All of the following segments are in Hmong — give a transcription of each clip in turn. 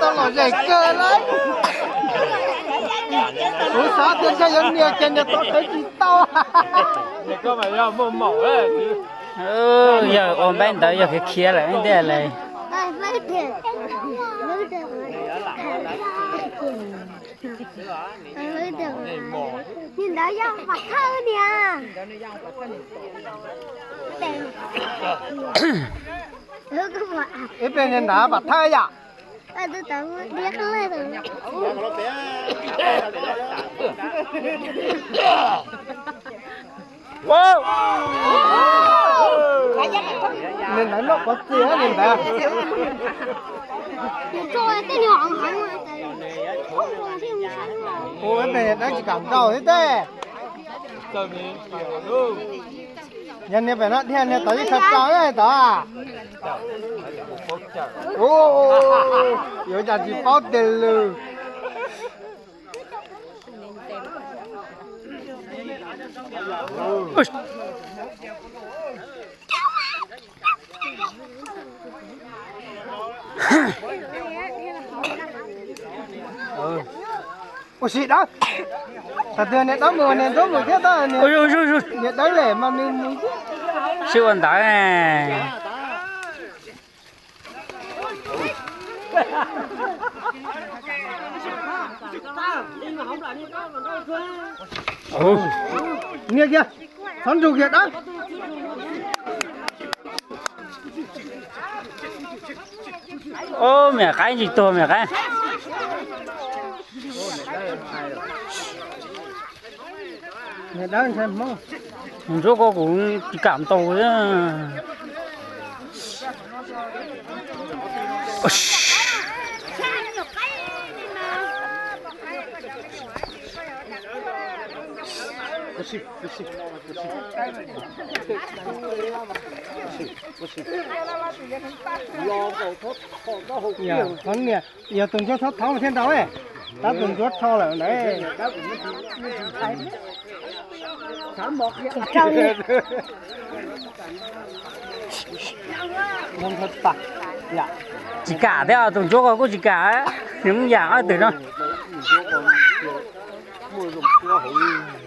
Tau lom zem kawg lawm. Kuv xav tias ntshe yuav nias ces nias tau khawb tsis tau. Yawg ua npaib ntawd yog khiav khiav lawm tiag lawm. Ntawd yog Vam Thawj niam. Ib pliag niag nrad Vam Thawj yom. Niag ntawd noj pov txia niag ntawd. Ua ib pliag niag dawb tsis kam ntaus thiab teb. Yog niag pem no dhia niag tod yeej tshaj tso tod. Yuav cas tsis paub tiag lawm. Ua si dawb. Thaum twg niag dawb mus niag ntxub mus thiab tab niag dawb lem mas nws mus. Sib ua ntawd. Nias kiag, txhob ntsug kiag dawb. Ub, me qaib tsis tuag me qaib. Ntsuab ko kuv tsis kam ntaus. Yog tus ntsuab thaub thaub thiaj ntaus, tab tus ntsuab rho lawm ntawd. Tsis kam thiab, tus ntsuab ko kuj tsis kam, nws muaj yam ob twm no.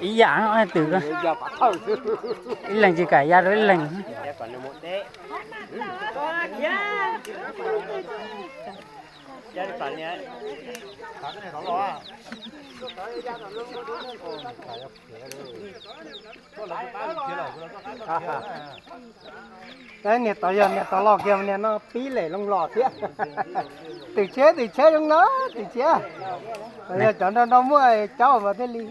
Ib yam ob twm, ib leeg tsis kam ya rau ib leeg. Niag tod yog niag tod los kiag niag no pib lem loo los thiab. Twm tsheb twm tsheb zoo no twm tsheb. Yog cov nrog nrog muaj caub mas thiaj li.